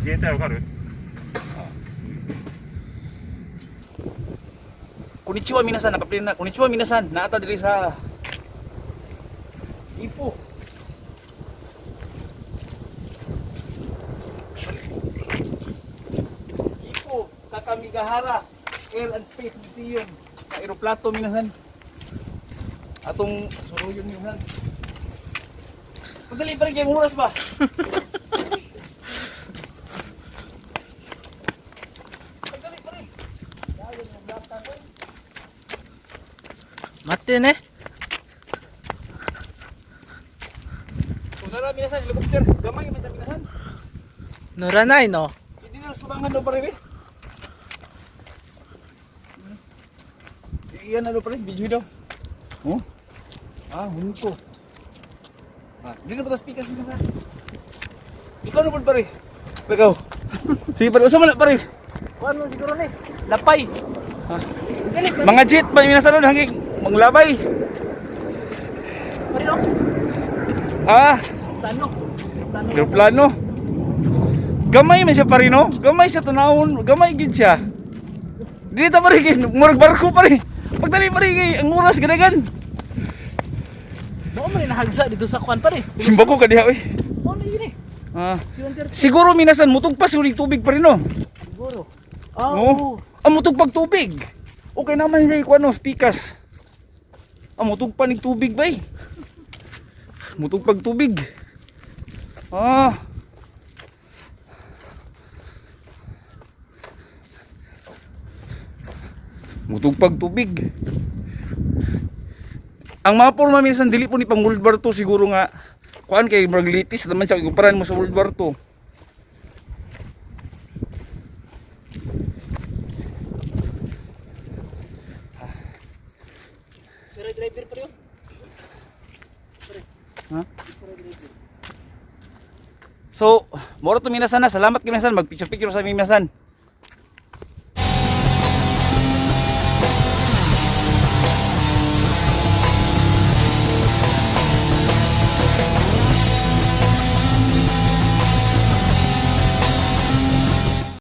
自衛隊わかる？ Konnichiwa minasan, nakaplin na. Konnichiwa minasan, naata diri sa Ipo. Ipo, Kakamigahara Air and Space Museum. Sa aeroplato minasan. Atong suruyon minasan. Padali pa rin kay oras ba? Padali pa rin. Mati ne. Kung nara minasan, helicopter, gamay man sa minasan. Nuranay no. Hindi na subangan daw pare eh. Iyan na daw pare, video daw. Oh? Ah, hunto. Ah, hindi na ba tas pikas nila? Ikaw na po pare. Ikaw. Sige pare, usa man na pare. Kuan mo siguro ni. Lapay. Ha? Dali pa. Mga jet pa minasan nun hanging manglabay. Pare oh. Ah, Plano. Plano. aeroplano. Gamay man siya pare no? Gamay siya tanawon, gamay gid siya. Dili ta pare kay murag barko pare. Pagdali pare kay ang oras ganagan. Mao man ni nahagsa dito sa kuan pare. Simba ko kadiha oy. Mao na yun eh. Ah, 7:30 siguro minasan mutugpas yung tubig pa rin no. siguro. Ah, Oo. oo. Ang mutugpag tubig. Okay naman siya ikuan no, speakers. Ang mutugpa ning tubig bay. Mutugpag tubig. Ah. Mutugpag tubig. Ang mga forma minsan dili po ni pang World War II siguro nga kuan kay murag litis naman siya ikumparan mo sa World War II. Sir driver pare oh. Ha? So, moro to minasan na. Salamat kay minasan. Magpicture-picture sa minasan.